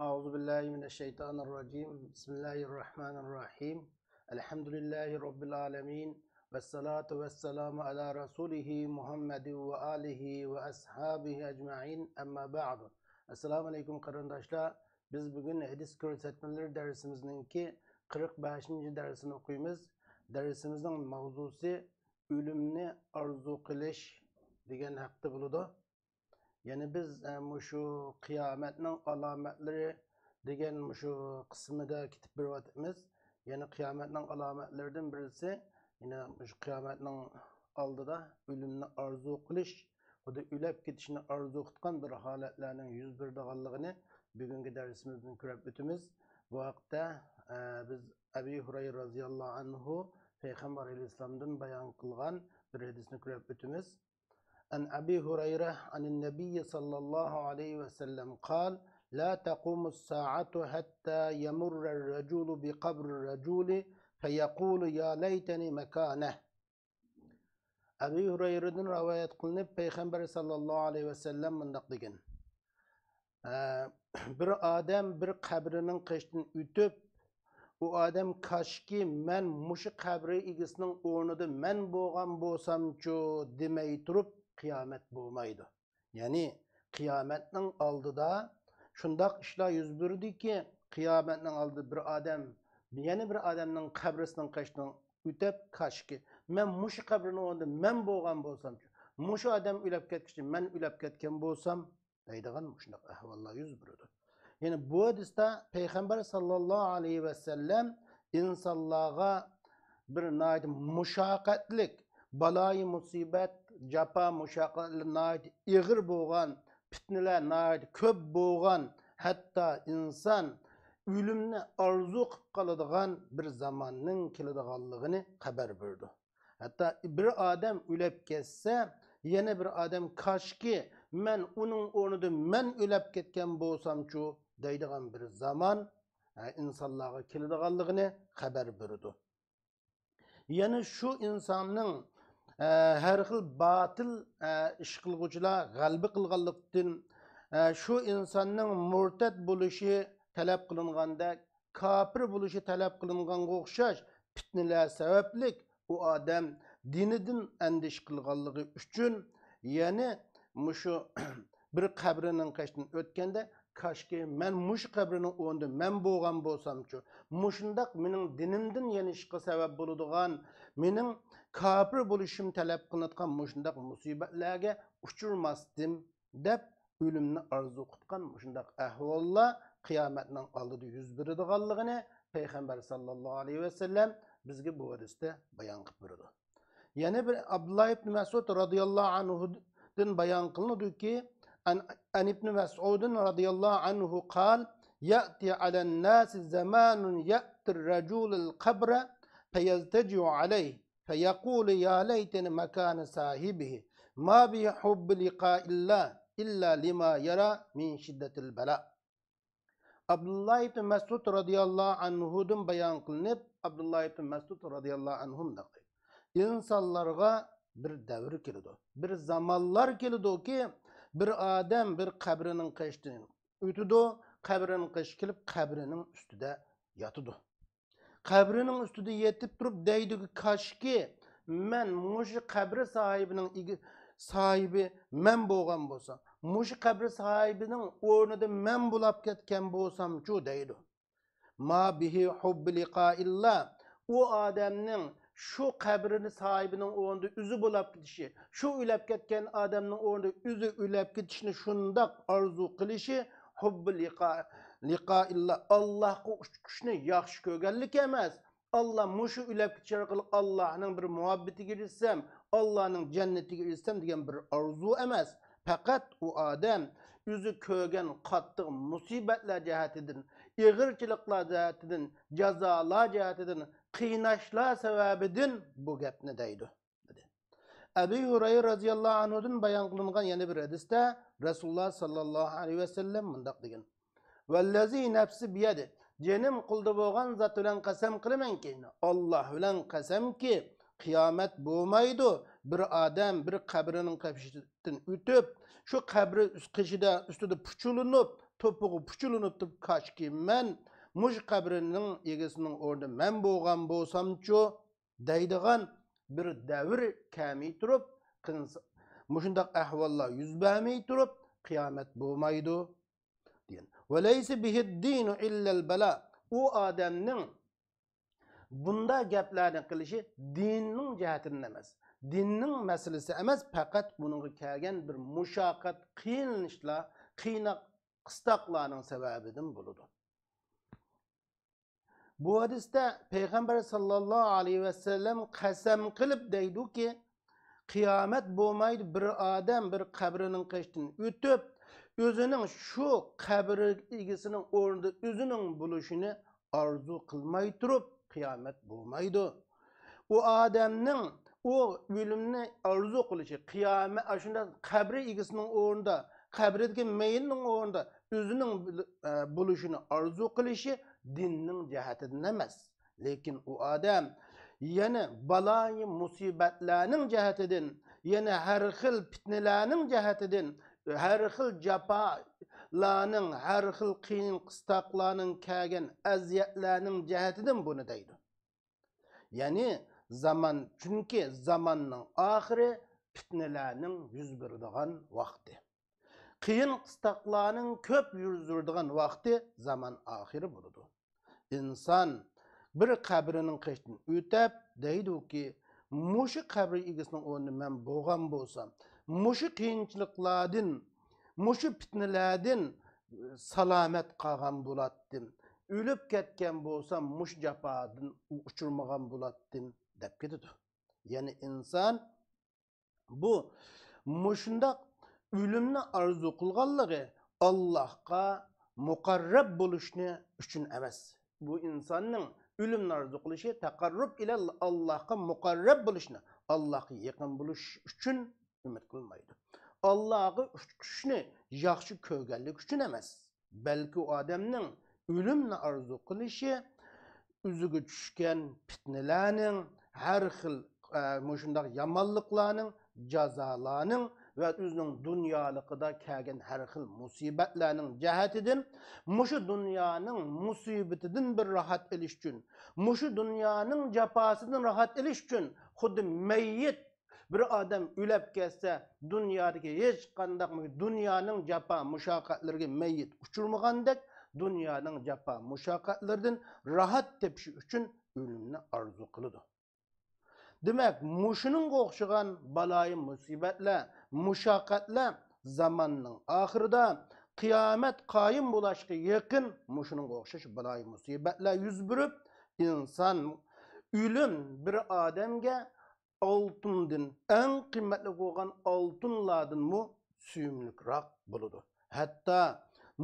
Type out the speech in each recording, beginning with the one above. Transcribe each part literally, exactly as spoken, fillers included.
أعوذ بالله من الشيطان الرجيم. بسم الله الرحمن الرحيم. الحمد لله رب العالمين. والصلاة والسلام على رسوله محمد وآله وأصحابه أجمعين. أما بعد. ئەسسالامۇ ئەلەيكۇم قېرىنداشلار. بىز بۈگۈن ھەدىس كۆرسەتمىلىرى دەرسىمىزنىڭكى قىرىق بەشىنچى دەرسىنى ئوقۇيمىز. دەرسىمىزنىڭ ماۋزۇسى ئۆلۈمنى ئارزۇ قىلىش دېگەن ھەقتە بولىدۇ. يەنى بىز، ئە، مۇشۇ قىيامەتنىڭ ئالامەتلىرى دېگەن مۇشۇ قىسمىدا كېتىپ بېرىۋاتىمىز. يەنى قىيامەتنىڭ ئالامەتلىرىدىن بىرسى، يەنى مۇشۇ قىيامەتنىڭ ئالدىدا ئۆلۈمنى ئارزۇ قىلىش، خۇددى ئۆلۈپ كېتىشنى ئارزۇ قىلغان بىر ھالەتلەرنىڭ يۈز بېرىدىغانلىقىنى بۈگۈنكى دەرسىمىزدىن كۆرۈپ ئۆتىمىز. بۇ ھەقتە، ئە، بىز ئەبى ھۇرەيرە رازىياللاھۇ ئەنھۇ پەيغەمبەر ئەلەيھىسسالامدىن بايان قىلغان بىر ھەدىسنى كۆرۈپ ئۆتىمىز. عن أبي هريرة عن النبي صلى الله عليه وسلم قال: لا تقوم الساعة حتى يمر الرجل بقبر الرجل فيقول يا ليتني مكانه. ئەبى ھۇرەيرىدىن رىۋايەت قىلىنىپ، پەيغەمبەر ساللاللاھۇ ئەلەيھى ۋەسەللەم مۇنداق دېگەن: ئە، بىر ئادەم بىر قەبرىنىڭ قېشىدىن ئۆتۈپ، ئۇ ئادەم، كاشكى مەن مۇشۇ قەبرە ئىگىسىنىڭ ئورنىدا مەن بولغان بولسامچۇ دېمەي تۇرۇپ، قىيامەت بولمايدۇ. يەنى قىيامەتنىڭ ئالدىدا شۇنداق ئىشلار يۈز بېرىدۇكى، قىيامەتنىڭ ئالدىدا بىر ئادەم يەنە بىر ئادەمنىڭ قەبرىسىنىڭ قېشىدىن ئۆتۈپ، كاشكى مەن مۇشۇ قەبرىنىڭ ئورنىدا مەن بولغان بولسامچۇ، مۇشۇ ئادەم ئۆلۈپ كەتكۈچە مەن ئۆلۈپ كەتكەن بولسام، دەيدىغان مۇشۇنداق ئەھۋاللار يۈز بېرىدۇ. يەنى بۇ ھەدىستە پەيغەمبەر ساللاللاھۇ ئەلەيھى ۋەسەللەم ئىنسانلارغا بىر ناھايىتى مۇشەققەتلىك بالايى مۇسىبەت، جاپا مۇشەققەتلەر ناھايىتى ئېغىر بولغان، پىتنىلەر ناھايىتى كۆپ بولغان، ھەتتا ئىنسان ئۆلۈمنى ئارزۇ قىلىپ قالىدىغان بىر زاماننىڭ كېلىدىغانلىقىنى خەۋەر بېرىدۇ. ھەتتا بىر ئادەم ئۆلۈپ كەتسە، يەنە بىر ئادەم، كاشكى مەن ئۇنىڭ ئورنىدا مەن ئۆلۈپ كەتكەن بولسامچۇ دەيدىغان بىر زامان، ئە، ئىنسانلارغا كېلىدىغانلىقىنى خەۋەر بېرىدۇ. يەنە شۇ ئىنساننىڭ، ئە، ھەر خىل باتىل، ئە، ئىش قىلغۇچىلار غەلىبە قىلغانلىقتىن، ئە، شۇ ئىنساننىڭ مۇرتەت بولۇشى تەلەپ قىلىنغاندەك، كاپىر بولۇشى تەلەپ قىلىنغانغا ئوخشاش پىتنىلەر سەۋەبلىك ئۇ ئادەم دىنىدىن ئەندىشە قىلغانلىقى ئۈچۈن، يەنى مۇشۇ بىر قەبرىنىڭ قېشىدىن ئۆتكەندە، كاشكى مەن مۇشۇ قەبرىنىڭ ئورنىدا مەن بولغان بولسامچۇ، مۇشۇنداق مېنىڭ دىنىمدىن يېنىشقا سەۋەب بولىدىغان، مېنىڭ كاپىر بولۇشۇم تەلەپ قىلىنىۋاتقان مۇشۇنداق مۇسىبەتلەرگە ئۇچرىماستىم، دەپ ئۆلۈمنى ئارزۇ قىلغان مۇشۇنداق ئەھۋاللار قىيامەتنىڭ ئالدىدا يۈز بېرىدىغانلىقىنى پەيغەمبەر ساللاللاھۇ ئەلەيھى ۋەسەللەم بىزگە بۇ ھەدىستە بايان قىلىپ بېرىدۇ. يەنە بىر ئابدۇللا ئىبن مەسئۇد رازىياللاھۇ ئەنھۇدىن بايان قىلىنىدۇكى، عن، عن ابن مسعود رضي الله عنه قال: يأتي على الناس زمان يأتي الرجل القبر فيضطجع عليه فيقول يا ليتني مكان صاحبه ما به حب لقاء الله إلا لما يرى من شدة البلاء. ئابدۇللا ئىبن مەسئۇد رازىياللاھۇ ئەنھۇدىن بايان قىلىنىپ، ئابدۇللا ئىبن مەسئۇد رازىياللاھۇ ئەنھۇ مۇنداق دەيدۇ: ئىنسانلارغا بىر دەۋر كېلىدۇ، بىر زامانلار كېلىدۇكى، بىر ئادەم بىر قەبرىنىڭ قېشىدىن ئۆتىدۇ، قەبرىنىڭ قېشىغا كېلىپ، قەبرىنىڭ ئۈستىدە ياتىدۇ. قەبرىنىڭ ئۈستىدە يېتىپ تۇرۇپ دەيدۇكى، كاشكى مەن مۇشۇ قەبرە ساھىبىنىڭ ئىگە-، ساھىبى مەن بولغان بولسام، مۇشۇ قەبرە ساھىبىنىڭ ئورنىدا مەن بولاپ كەتكەن بولسامچۇ دەيدۇ. ما به حب لقاء الله. ئۇ ئادەمنىڭ شۇ قەبرىنى ساھىبىنىڭ ئورنىدا ئۆزى بولاپ كېتىشى، شۇ ئۆلۈپ كەتكەن ئادەمنىڭ ئورنىدا ئۆزى ئۆلۈپ كېتىشنى شۇنداق ئارزۇ قىلىشى، حب لقاء، لقاء الله، ئاللاھقا ئۇچقۇچنى ياخشى كۆرگەنلىكى ئەمەس، ئاللا مۇشۇ ئۆلۈپ كېتىش ئارقىلىق ئاللانىڭ بىر مۇھەببىتىگە ئېرىشسەم، ئاللانىڭ جەننىتىگە ئېرىشسەم دېگەن بىر ئارزۇ ئەمەس. پەقەت ئۇ ئادەم ئۆزى كۆرگەن قاتتىق مۇسىبەتلەر جەھەتىدىن، ئېغىرچىلىقلار جەھەتىدىن، جازالار جەھەتىدىن، قىيناشلار سەۋەبىدىن بۇ گەپنى دەيدۇ، دېدى. ئەبى ھۇرەيرە رازىياللاھۇ ئەنھۇدىن بايان قىلىنغان يەنە بىر ھەدىستە رەسۇلۇللا ساللاللاھۇ ئەلەيھى ۋەسەللەم مۇنداق دېگەن: والذي نفسي بيده، جېنىم قولىدا بولغان زات بىلەن قەسەم قىلىمەنكى، ئاللاھ بىلەن قەسەمكى، قىيامەت بولمايدۇ، بىر ئادەم بىر قەبرىنىڭ قېشىدىن ئۆتۈپ، شۇ قەبرە ئۈس-، قېشىدا، ئۈستىدە پۇچۇلىنىپ، توپىغا پۇچىلىنىپ تۇرۇپ، كاشكى مەن مۇشۇ قەبرىنىڭ ئىگىسىنىڭ ئورنىدا مەن بولغان بولسامچۇ دەيدىغان بىر دەۋر كەلمەي تۇرۇپ، قىلىنسا، مۇشۇنداق ئەھۋاللار يۈز بەرمەي تۇرۇپ، قىيامەت بولمايدۇ، دېگەن. ۋەلەيسە بىھىددىنۇ ئىللەل بەلا. ئۇ ئادەمنىڭ بۇنداق گەپلەرنى قىلىشى دىننىڭ جەھەتىدىن ئەمەس. دىننىڭ مەسىلىسى ئەمەس، پەقەت ئۇنىڭغا كەلگەن بىر مۇشەققەت، قىينىلىشلار، قىيناق، قىستاقلارنىڭ سەۋەبىدىن بولىدۇ. بۇ ھەدىستە پەيغەمبەر ساللاللاھۇ ئەلەيھى ۋەسەللەم قەسەم قىلىپ دەيدۇكى، قىيامەت بولمايدۇ، بىر ئادەم بىر قەبرىنىڭ قېشىدىن ئۆتۈپ، ئۆزىنىڭ شۇ قەبرە ئىگىسىنىڭ ئورنىدا ئۆزىنىڭ بولۇشىنى ئارزۇ قىلماي تۇرۇپ، قىيامەت بولمايدۇ. ئۇ ئادەمنىڭ ئۇ ئۆلۈمنى ئارزۇ قىلىشى، قىيامەت، ئاشۇنداق قەبرە ئىگىسىنىڭ ئورنىدا، قەبرىدىكى مەيىتنىڭ ئورنىدا ئۆزىنىڭ بىل-، ئە، بولۇشىنى ئارزۇ قىلىشى دىننىڭ جەھەتىدىن ئەمەس. لېكىن ئۇ ئادەم يەنە بالايى مۇسىبەتلەرنىڭ جەھىتىدىن، يەنە ھەر خىل پىتنىلەرنىڭ جەھىتىدىن، ھەر خىل جاپالارنىڭ، ھەر خىل قىيىن قىستاقلارنىڭ كەلگەن ئەزىيەتلەرنىڭ جەھىتىدىن بۇنى دەيدۇ. يەنى زامان، چۈنكى زاماننىڭ ئاخىرى پىتنىلەرنىڭ يۈز بېرىدىغان ۋاقتى. قىيىن قىستاقلارنىڭ كۆپ يۈز بېرىدىغان ۋاقتى زامان ئاخىرى بولىدۇ. ئىنسان بىر قەبرىنىڭ قېشىدىن ئۆتەپ دەيدۇكى، مۇشۇ قەبرە ئىگىسىنىڭ ئورنىدا مەن بولغان بولسام، مۇشۇ قىيىنچىلىقلاردىن، مۇشۇ پىتنىلەردىن سالامەت قالغان بولاتتىم. ئۆلۈپ كەتكەن بولسام، مۇشۇ جاپادىن ئۇچۇرمىغان بولاتتىم، دەپ كېتىدۇ. يەنى ئىنسان بۇ مۇشۇنداق ئۆلۈمنى ئارزۇ قىلغانلىقى ئاللاھقا مۇقەررەب بولۇشنى ئۈچۈن ئەمەس. بۇ ئىنساننىڭ ئۆلۈمنى ئارزۇ قىلىشى تەقەررۇب ئىلە ئاللاھقا مۇقەررەب بولۇشنى، ئاللاھقا يېقىن بولۇش ئۈچۈن ئۈمىد قىلمايدۇ. ئاللاھقا ئۇچقۇچنى ياخشى كۆرگەنلىكى ئۈچۈن ئەمەس، بەلكى ئۇ ئادەمنىڭ ئۆلۈمنى ئارزۇ قىلىشى، ئۆزىگە چۈشكەن پىتنىلەرنىڭ، ھەر خىل، ئە، مۇشۇنداق يامانلىقلارنىڭ، جازالارنىڭ ۋە ئۆزىنىڭ دۇنيالىقىدا كەلگەن ھەر خىل مۇسىبەتلەرنىڭ جەھەتىدىن، مۇشۇ دۇنيانىڭ مۇسىبىتىدىن بىر راھەت ئېلىش ئۈچۈن، مۇشۇ دۇنيانىڭ جاپاسىدىن راھەت ئېلىش ئۈچۈن، خۇددى مەييىت بىر ئادەم ئۆلۈپ كەتسە، دۇنيادىكى ھېچقانداق دۇنيانىڭ جاپا مۇشەققەتلىرىگە مەييىت ئۇچرىمىغاندەك، دۇنيانىڭ جاپا مۇشەققەتلىرىدىن راھەت تېپىشى ئۈچۈن ئۆلۈمنى ئارزۇ قىلىدۇ. دېمەك، مۇشۇنىڭغا ئوخشىغان بالايىن مۇسىبەتلەر، مۇشەققەتلەر زاماننىڭ ئاخىرىدا، قىيامەت قايىم بولۇشقا يېقىن مۇشۇنىڭغا ئوخشاش بالايىن مۇسىبەتلەر يۈز بېرىپ، ئىنسان، ئۆلۈم بىر ئادەمگە ئالتۇندىن، ئەڭ قىممەتلىك بولغان ئالتۇنلاردىنمۇ سۆيۈملۈكرەك بولىدۇ. ھەتتا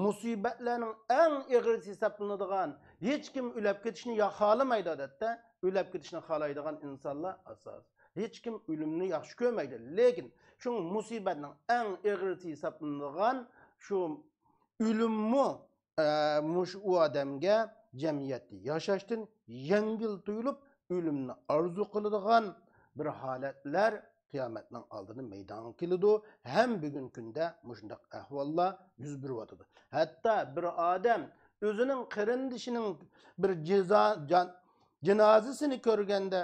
مۇسىبەتلەرنىڭ ئەڭ ئېغىرىسى ھېسابلىنىدىغان، ھېچكىم ئۆلۈپ كېتىشنى يا-، خالىمايدۇ، ئادەتتە ئۆلۈپ كېتىشنى خالايدىغان ئىنسانلار ئاساس. ھېچكىم ئۆلۈمنى ياخشى كۆرمەيدۇ. لېكىن شۇ مۇسىبەتنىڭ ئەڭ ئېغىرىسى ھېسابلىنىدىغان شۇ ئۆلۈممۇ، ئە، مۇشۇ ئۇ ئادەمگە جەمئىيەتتە ياشاشتىن يەڭگىل تۇيۇلۇپ، ئۆلۈمنى ئارزۇ قىلىدىغان بىر ھالەتلەر قىيامەتنىڭ ئالدىدا مەيدانغا كېلىدۇ. ھەم بۈگۈنكى كۈندە مۇشۇنداق ئەھۋاللار يۈز بېرىۋاتىدۇ. ھەتتا بىر ئادەم ئۆزىنىڭ قېرىندىشىنىڭ بىر جازا-، جان-، جىنازىسىنى كۆرگەندە،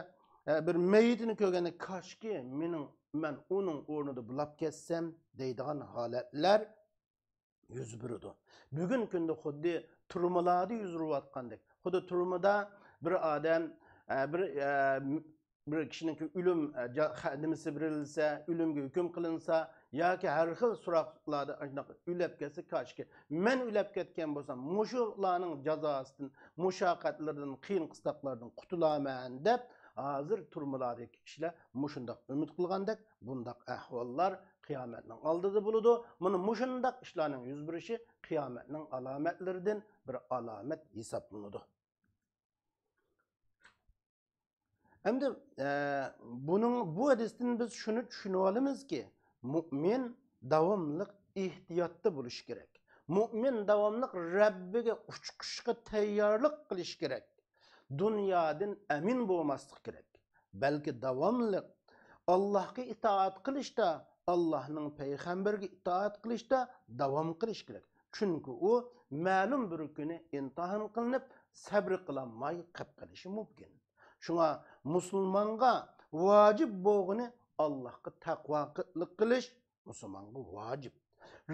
ئە، بىر مەيىتىنى كۆرگەندە، «كاشكى مېنىڭ، مەن ئۇنىڭ ئورنىدا بولاپ كەتسەم» دەيدىغان ھالەتلەر يۈز بېرىدۇ. بۈگۈنكى كۈندە خۇددى تۈرمىلەردە يۈز بېرىۋاتقاندەك. خۇددى تۈرمىدە بىر ئادەم، ئە، بىر، ئە، بىر كىشىنىڭكى ئۆلۈم، ئە، جا-، خە-، نېمىسى بېرىلسە، ئۆلۈمگە ھۆكۈم قىلىنسا ياكى ھەر خىل سوراقلاردا ئاشۇنداق ئۆلۈپ كەتسە، «كاشكى مەن ئۆلۈپ كەتكەن بولسام، مۇشۇلارنىڭ جازاسىدىن، مۇشەققەتلىرىدىن، قىيىن قىستاقلاردىن قۇتۇلارمەن» دەپ، ھازىر تۈرمىلەردىكى كىشىلەر مۇشۇنداق ئۈمىد قىلغاندەك، بۇنداق ئەھۋاللار قىيامەتنىڭ ئالدىدا بولىدۇ. مانا مۇشۇنداق ئىشلارنىڭ يۈز بېرىشى قىيامەتنىڭ ئالامەتلىرىدىن بىر ئالامەت ھېسابلىنىدۇ. ئەمدى، ئە، بۇنىڭ، بۇ ھەدىستىن بىز شۇنى چۈشىنىۋالىمىزكى، مۇئمىن داۋاملىق ئېھتىياتتا بولۇشى كېرەك. مۇئمىن داۋاملىق رەببىگە ئۇچقۇچقا تەييارلىق قىلىشى كېرەك. دۇنيادىن ئەمىن بولماسلىق كېرەك. بەلكى داۋاملىق ئاللاھقا ئىتائەت قىلىشتا، ئاللاھنىڭ پەيغەمبىرىگە ئىتائەت قىلىشتا داۋام قىلىش كېرەك. چۈنكى ئۇ مەلۇم بىر كۈنى ئىمتىھان قىلىنىپ، سەبرى قىلالماي قېلىپ قېلىشى مۇمكىن. شۇڭا مۇسۇلمانغا ۋاجىپ بولغىنى ئاللاھقا تەقۋالىق قىلىش مۇسۇلمانغا ۋاجىپ.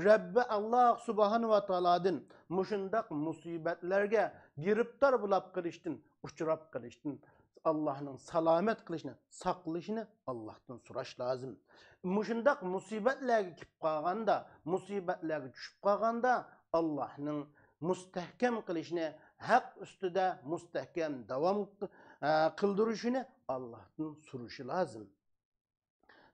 رەببى ئاللاھ سۇبھانەھۇ ۋە تائالادىن مۇشۇنداق مۇسىبەتلەرگە گىرىپتار بولاپ قېلىشتىن، ئۇچراپ قېلىشتىن، ئاللاھنىڭ سالامەت قىلىشىنى، ساقلىشىنى ئاللاھتىن سوراش لازىم. مۇشۇنداق مۇسىبەتلەرگە كېلىپ قالغاندا، مۇسىبەتلەرگە چۈشۈپ قالغاندا، ئاللاھنىڭ مۇستەھكەم قىلىشىنى، ھەق ئۈستىدە مۇستەھكەم داۋام، ئە، قىلدۇرۇشىنى ئاللاھتىن سورىشى لازىم.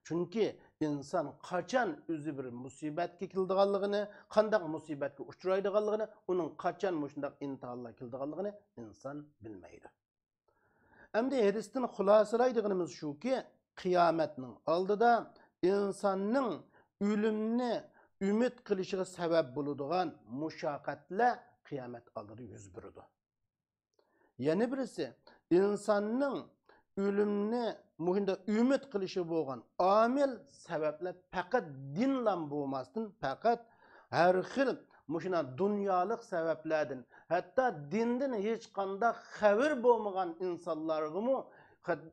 چۈنكى ئىنسان قاچان ئۆزى بىر مۇسىبەتكە كېلىدىغانلىقىنى، قانداق مۇسىبەتكە ئۇچرايدىغانلىقىنى، ئۇنىڭ قاچان مۇشۇنداق ئىمتىھانلار كېلىدىغانلىقىنى ئىنسان بىلمەيدۇ. ئەمدى ھەدىستىن خۇلاسىلايدىغىنىمىز شۇكى، قىيامەتنىڭ ئالدىدا ئىنساننىڭ ئۆلۈمنى ئۈمىد قىلىشىغا سەۋەب بولىدىغان مۇشەققەتلەر قىيامەت ئالدىدا يۈز بېرىدۇ. يەنە بىرسى، ئىنساننىڭ ئۆلۈمنى مۇشۇنداق ئۈمىد قىلىشى بولغان ئامىل، سەۋەبلەر پەقەت دىنلا بولماستىن، پەقەت ھەر خىل مۇشۇنداق دۇنيالىق سەۋەبلەردىن، ھەتتا دىندىن ھېچقانداق خەۋىرى بولمىغان ئىنسانلارغىمۇ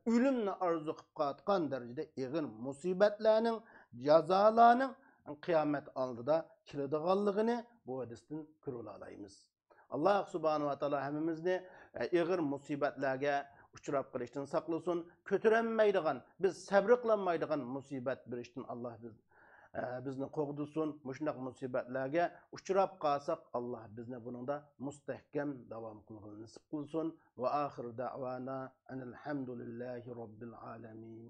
ئۆلۈمنى ئارزۇ قىلىپ قېلىۋاتقان دەرىجىدە ئېغىر مۇسىبەتلەرنىڭ، جازالارنىڭ قىيامەت ئالدىدا كېلىدىغانلىقىنى بۇ ھەدىستىن كۆرۈۋالالايمىز. ئاللاھ سۇبھانەھۇ ۋە تائالا ھەممىمىزنى، ئە، ئېغىر مۇسىبەتلەرگە ئۇچراپ قېلىشتىن ساقلىسۇن، كۆتۈرەلمەيدىغان، بىز سەۋر قىلالمايدىغان مۇسىبەت بېرىشتىن ئاللاھ بىز، ئە، بىزنى قوغدىسۇن. مۇشۇنداق مۇسىبەتلەرگە ئۇچراپ قالساق، ئاللاھ بىزنى بۇنىڭدا مۇستەھكەم داۋام قىلغىلى نېسىپ قىلسۇن. ۋە ئاخىر دەۋانا ئەنىل ھەمدۇلىللاھى رەببىل ئالەمىن.